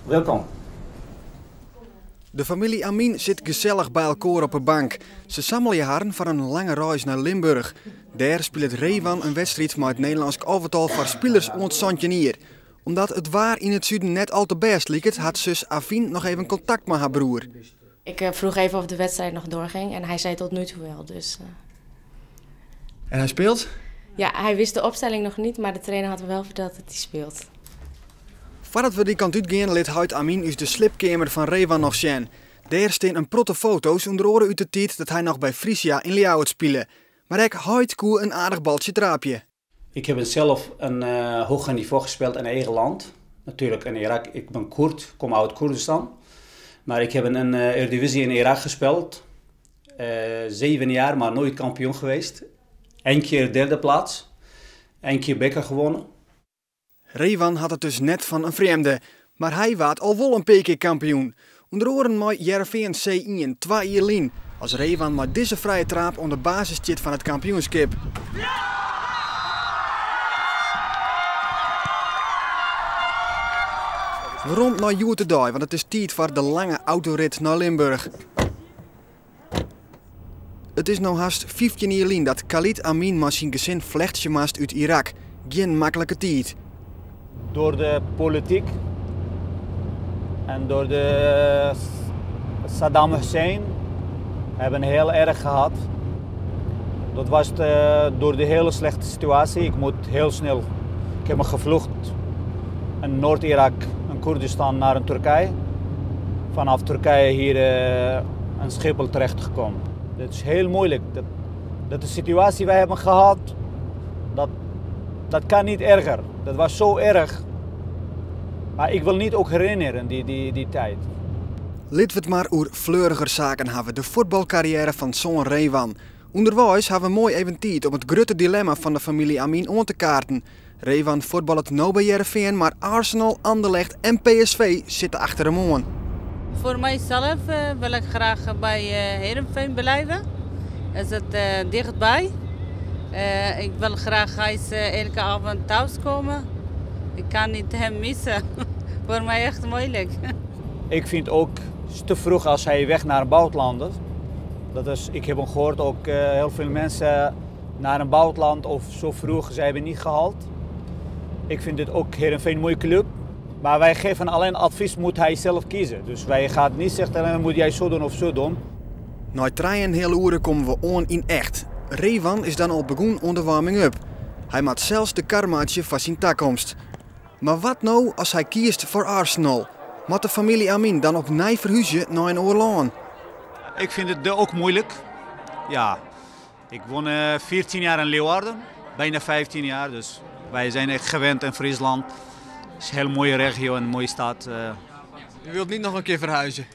Welkom. De famylje Amin sit gesellich by elkoar op 'e bank. Se sammelje harren foar in lange reis nei Limburch. Dêr spilet Rewan in wedstriid mei it Nederlânsk alvetal foar spilers oant 17 jier. Omdat it waar yn it suden net al te bêst liket, hat sus Avin noch even kontakt mei har broer. Ik eh, vroeg even of de wedstrijd nog doorging en hij zei tot nu toe wel. Dus, eh. En hij speelt? Ja, hij wist de opstelling nog niet, maar de trainer had hem wel verteld dat hij speelt. Foardat we dy kant útgean, lit heit Amin ús de sliepkeamer fan Rewan noch sjen. Dêr stean in protte foto's, ûnder oare út de tiid dat hy noch by Frisia yn Ljouwert spile. Mar ek heit koe in aardich baltsje traapje. Ik heb zelf een hoger niveau gespeeld in eigen land. Natuurlijk in Irak. Ik ben Koerd, kom uit Koerdistan. Maar ik heb in een Eredivisie in Irak gespeeld. 7 jaar, maar nooit kampioen geweest. Eén keer derde plaats. Eén keer beker gewonnen. Rewan hat it dus net fan in frjemde. Mar hy waard al wol in pear kear kampioen. Under oaren mei Hearrenfean C1, 2 jier lyn. As Rewan mei dizze frije traap oan de basis stiet fan it kampioenskip. Ja! Werom nei hjoed-de-dei, want it is tiid foar de lange autorit nei Limburch. It is no hast 15 jier lyn dat Khalid Amin mei syn gesin flechtsje moast út Irak. Gjin maklike tiid. Door de politiek en door de Saddam Hussein hebben heel erg gehad. Dat was door de hele slechte situatie. Ik moet heel snel. Ik heb me gevlucht in Noord-Irak en Koerdistan naar een Turkije. Vanaf Turkije hier in Schiphol terechtgekomen. Dat is heel moeilijk. Dat de situatie wij hebben gehad, dat kan niet erger. Dat was zo erg. Maar ik wil niet ook herinneren die tijd. Litte we it mar oer fleuriger saken hawwe. De fuotbalkarriêre fan soan Rewan. Underweis hawwe we moai even tiid om it grutte dilemma fan de famylje Amin oan te kaarten. Rewan fuotballet no by Hearrenfean, mar Arsenal, Anderlecht en PSV sitte achter him oan. Voor mijzelf wil ik graag bij Heerenveen blijven. Is het dichtbij. Ik wil graag hij elke avond thuiskomen. Ik kan niet hem missen. Voor mij echt moeilijk. Ik vind ook te vroeg als hij weg naar een buitenland. Dat is, ik heb hem gehoord ook heel veel mensen naar een buitenland of zo vroeg, ze hebben niet gehaald. Ik vind dit ook Heerenveen een mooie club. Maar wij geven alleen advies, moet hij zelf kiezen. Dus wij gaan niet zeggen, moet jij zo doen of zo doen. Nei 3,5 oere komme we oan yn Echt. Rewan is dan al begûn oan de warming-up. Hy moat sels de kar meitsje foar syn takomst. Mar wat no as hy kiest foar Arsenal? Moat de famylje Amin dan opnij ferhúzje nei in oar lân? Ik vind het ook moeilijk. Ja, ik woon 14 jaar in Leeuwarden, bijna 15 jaar. Dus wij zijn echt gewend in Friesland. Het is een hele mooie regio en een mooie stad. Je wilt niet nog een keer verhuizen?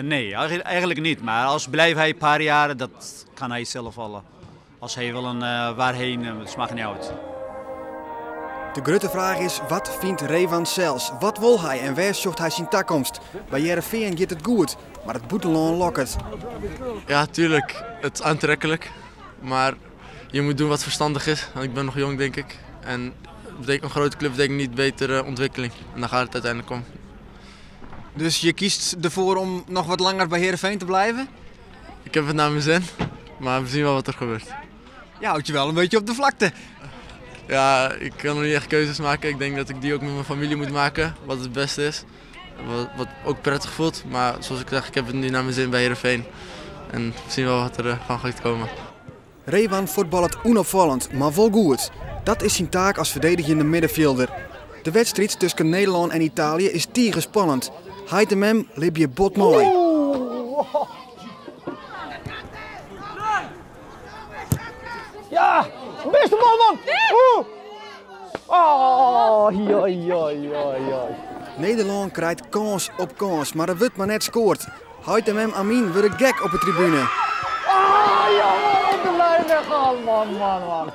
Nee, eigenlijk niet. Maar als blijft hij een paar jaar, dat kan hij zelf al. Als hij wil een, waarheen, het maakt niet uit. De grutte fraach is, wat fynt Rewan sels? Wat wol hy en wêr sjocht hy syn takomst? By Hearrenfean giet it goed, mar it bûtenlân lokket. Ja, tuurlijk. Het is aantrekkelijk. Maar je moet doen wat verstandig is. Want ik ben nog jong, denk ik. En betekent een grote club betekent niet betere ontwikkeling. En daar gaat het uiteindelijk om. Dus je kiest ervoor om nog wat langer bij Heerenveen te blijven? Ik heb het naar mijn zin, maar we zien wel wat er gebeurt. Je houdt je wel een beetje op de vlakte. Ja, ik kan nog niet echt keuzes maken. Ik denk dat ik die ook met mijn familie moet maken, wat het beste is. Wat ook prettig voelt. Maar zoals ik zeg, ik heb het nu naar mijn zin bij Heerenveen. En we zien wel wat er van gaat komen. Rewan fuotballet ûnopfallend, mar wol goed. Dat is syn taak as ferdigenjende middenfjilder. De wedstriid tusken Nederlân en Italië is tige spannend. Heit en mem libje bot mei. Ja, beste bal man! Oeh. Oh, joi, joi, joi, joi. Nederlân krijt kâns op kâns, mar der wurdt mar net skoard. Heit en mem Amin wurde gek op de tribune. Ah, ja, op de lijn weggehaald, man, man, man.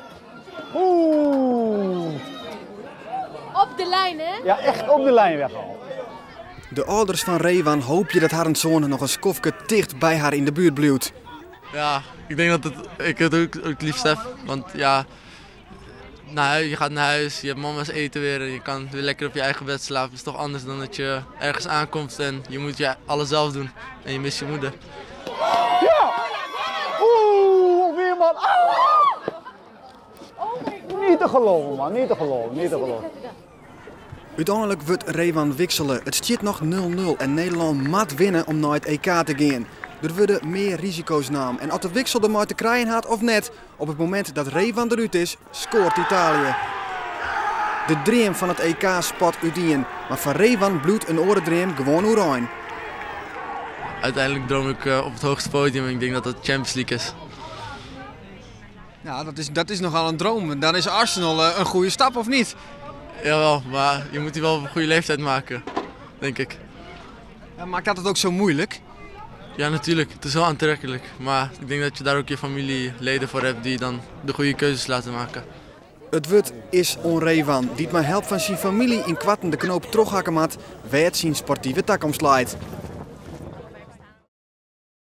Oeh. Op de lijn, hè? Ja, echt op de lijn weggehaald. De âlders fan Rewan hoopje dat harren soan noch in skoftke ticht by har yn de buert bliuwt. Ja, ik denk dat het, ik het ook het liefst heb. Want ja, Naar huis, je gaat naar huis, je hebt mama's eten weer en je kan weer lekker op je eigen bed slapen. Het is toch anders dan dat je ergens aankomt en je moet je alles zelf doen en je mist je moeder. Ja! Oeh, weer man. Niet te geloven man, niet te geloven, niet te geloven. Uteinlik wurdt Rewan wiksele. It stiet noch 0-0 en Nederlân moat winne om nei it EK te gean. Der wurde mear risiko's naam en oft de wiksel der mei te krijen hat of net, op it momint dat Rewan derút is, skoart Italië. De dream fan it EK spat útien, mar foar Rewan bliuwt in oare dream gewoan oerein. Uiteindelijk droom ik op het hoogste podium en ik denk dat dat Champions League is. Ja, dat is nogal een droom. Dan is Arsenal een goede stap, of niet? Jawel, maar je moet die wel op een goede leeftijd maken, denk ik. Ja, maakt dat het ook zo moeilijk? Ja, natuurlijk. Het is wel aantrekkelijk. Maar ik denk dat je daar ook je familieleden voor hebt die dan de goede keuzes laten maken. It wurd is oan Rewan, dy't mei help fan syn famylje ynkoarten de knoop trochhakke moat wêr't syn sportive takomst leit.